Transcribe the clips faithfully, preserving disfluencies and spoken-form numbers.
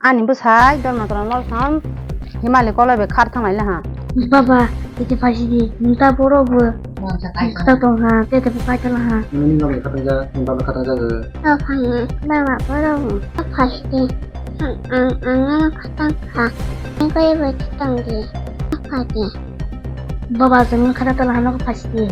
Ani bwsai Dharmachara Molsom Himali koloi bai khar thanglai laha. Baba, iti phaisidi, nita borok bo khatok tong ha, tete bo kaitor ha. Nini nokni khatang ja, nini baba khatang ja. Ta phai, baba borok bo phaisidi. Ang, ang, ang ano khatang kha. Ang koi bo tong di. Phaidi. Baba, jengno khata tola hano kho phasidi.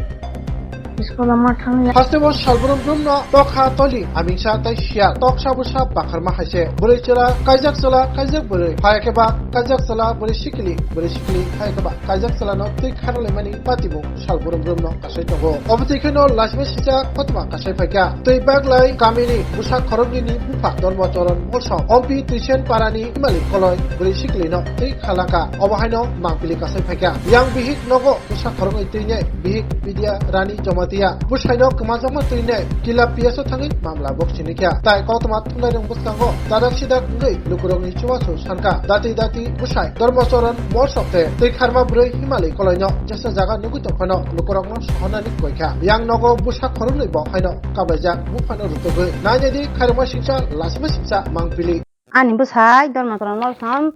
School o ma thangya. Hasteo salbrum brumno tokha toli amingsa tai siya toksa busa bakharma haise. Bwrwi chwla kaijak chwla kaijak bwrwi. Hai khe ba kaijak chwla bwrwi sikili, bwrwi sikili hai khe ba kaijak chwlano twi kharlaimani patibung salbrum brumno kasai tongo. Obo twi kheno lasima sijak kothoma kasai phaikha. Twi baglai kamini busa khoroknwini bupha Dharmacharan Molsom, Ompi Twisen parani Himali koloi bwrwi sikilino twi khalaka. Obo haino mangpili kasai phaikha. Yang bihik nogo bwsa khoroknwi twinai bihik Bidya Rani Jamatia bwsaino kwmajakma twinai Kila P S o thangwi mamla bok sinikha. Tai koktwma thumnairok bwskango dadak sidak wngwi lukurokni chubachu sankha. Dati dati bwsai Dharmacharan Molsom tei twi kharma bwrwi Himali koloino jesa jaga nugwi tongphano lukurokno sohornani koikha. Yang nogo bwsa khoroknwi bo haino kablaijak buphano rutugwi. Nainedi khairokma singsa lasima singsa mangpili. Ani bwsai Dharmacharan Molsom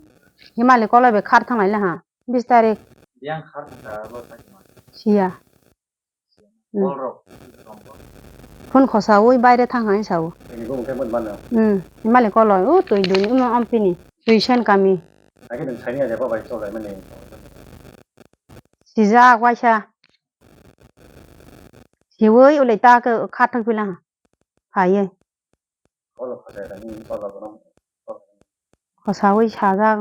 Himali koloi bai khar thanglai laha. Bis tarik. Yang khar thangkha abo sakima. Siya. Hmm. Kolrok. Phone khosaui baire thang hai sao. Ini bo mungkin pun mana? Hmm. Himali koloi. U tui dun imo Ompini. Twisen kami. Lagi dan sani ada apa baik soal mana? Sijak waisa. Siwui ulai ta ke khathang pila ha. Phaiye. Kosaui sajak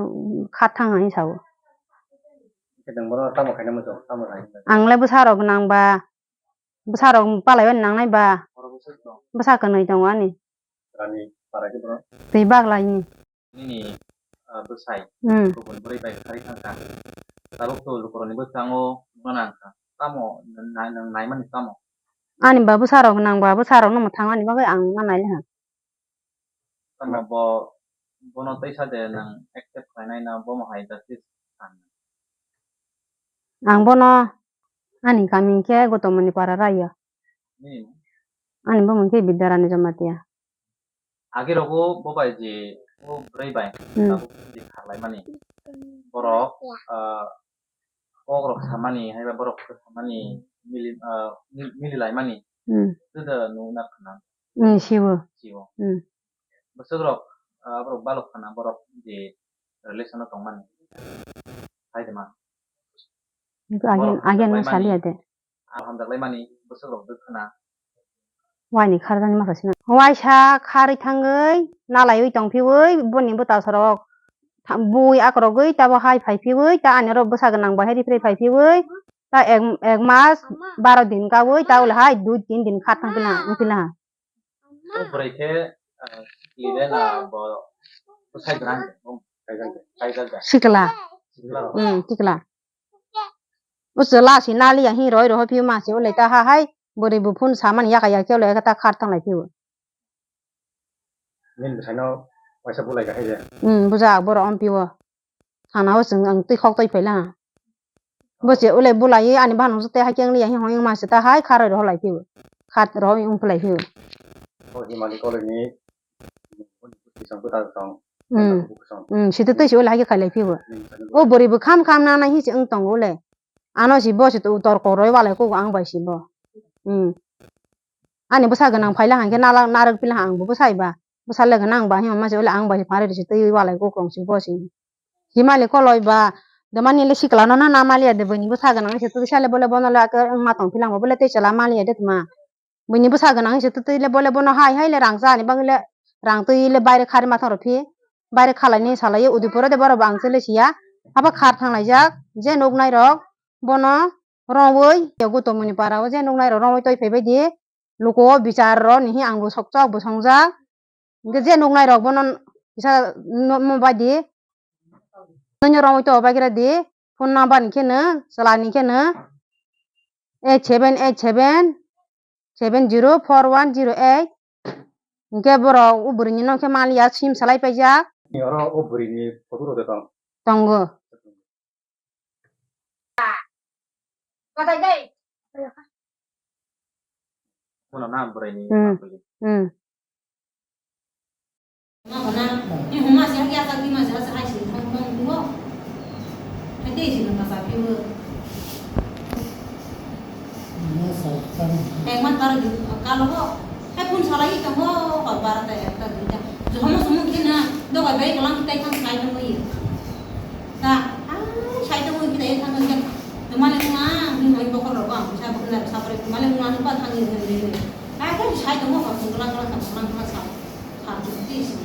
khathang hai sao. Ang le bwsarok nangba, bwsarok palaibai nangnai ba. Bwsa kwnwi tongo ani. Twi baglai ni. Nini, ah, bwsai, hmm, kubun bwrwi bai kharwi thangkha. Tabuk to lukurokni bwskango nukna nangkha. Tamo nang-, nang-, naimani tamo? Ani ba bwsarok nangba, bwsarokno mwthang ani bagwi ang ma nailiha. Tamo bo, bono teisa de nang accept khlainai na bomo hai justice san? Ang bono ani kami khe Gotomoni para raya. Hmm. Ani bumung khe Bidyarani Jamatia. Agi rogo bo bai je o bwrwi bai, hmm, tabuk je kharlaimani. Borok, ah, kok rok samani, haiba borok kok samani mili, ah, mil-, mililaimani. Hmm. Juda nukna khna. Hmm, siwo. Siwo. Hmm. Bwswk rok, ah, borok balok khna borok je relation o tongmani. Hai de ma. Age, age no saliya de. Ang hamjaklaimani bwswk rok bwkhwna. Waini kharjani masa sina. Waisa kharwi thangwi nalaiwi tongphiwi boni bwtasarok tha-, bui akorogwi tabo hai phaiphiwi ta ani oro bwsa gwnang bai hai riphrwi phaiphiwi ta ek, ek mas baro din kawi ta ulahai dui tin din khat thangphila wngphila. O bwrwi khe, ah, sikli de na bo bwsai gwnang de, bo kaijak de, kaijak de. Sikla. Sikla. Hmm, sikla. O chwla si naliya hi roi rohor phiyo ma se ulai ta ha hai bwrwi bu phun samani yaka ya khe ulai ta khar thanglai phiyo. Nini bwsaino waisa bulai ka hai de. Hmm, bujak borok ompio. Thana o chwng ang twi khok twi phaila. Bo se ulai bulai ani bahan tei hai khe wngya hi hong ma se ta hai kha roi rohor lai phiyo. Kha roi wng phlai phiyo. O Himali koloni. Hmm. Hmm, sito twi se ulai hai khe khailai phiyo. O bwrwi bo kham kham na nai hi se wng tongo ulai. Ano si bo si to tor koroi walai ko ang bai si bo. Hmm. Ani bwsa gwnang phaila hangkhe nala narwk pila ang bo bwsai ba. Bwsa le gwnang ba hima se ulai ang bai pharwi se twi walai ko kong si bo si. Himali koloi ba de mani le sikla no na maliya de bini bwsa gwnang se twi sale bole bono le ma tong philang bo bole tei chela maliya de tma. Buini bwsa gwnang se twi le bole bono hai hai le rang cha ni bang le rang twi le baire khari ma thang rw phi. Baire khalai ni salai Udaipur de borok bo ang chele siya. Haba khar thang lai jak je nuk nai rok bono rongwi ya Gotomoni para o je nuk nai rok rongwi twi phai bai di. Luku o bichar rw ni hi ang bo sok chok bo song jak. Hingke je nuk nai rok bono kisa no, mo bai di. Nini rongwi to bai kira di. Phone number ni khe no, chwla ni khe no. Eight seven eight seven seven zero four one zero eight. Hingke borok o bwrwi ni nokhe maliya sim salai paijak. Ni oro o bwrwi ni photo rok de tong. Tongo. Bono na bwrwi ni. Hmm. Hmm. Ma bana, ni huma se ya ta ki ma se asa hai si hong hong duo. Hai te si ma sa pi wo. Hai ma tar di ka lo ho. Hai pun sala i tong ho, ko bara ta ya ta di ta. Jo homo sumu ki na, do ka bai ko lang tai thang sai tong i. Ta, ah, sai tong i ki tai thang i. To male nga, ni hoi bokor ro ba, sa bokor na sa pare, male nga ni ba thang i ni ni. Ai ka sai tong ho, ko lang lang sa, lang lang sa. Sa ti si.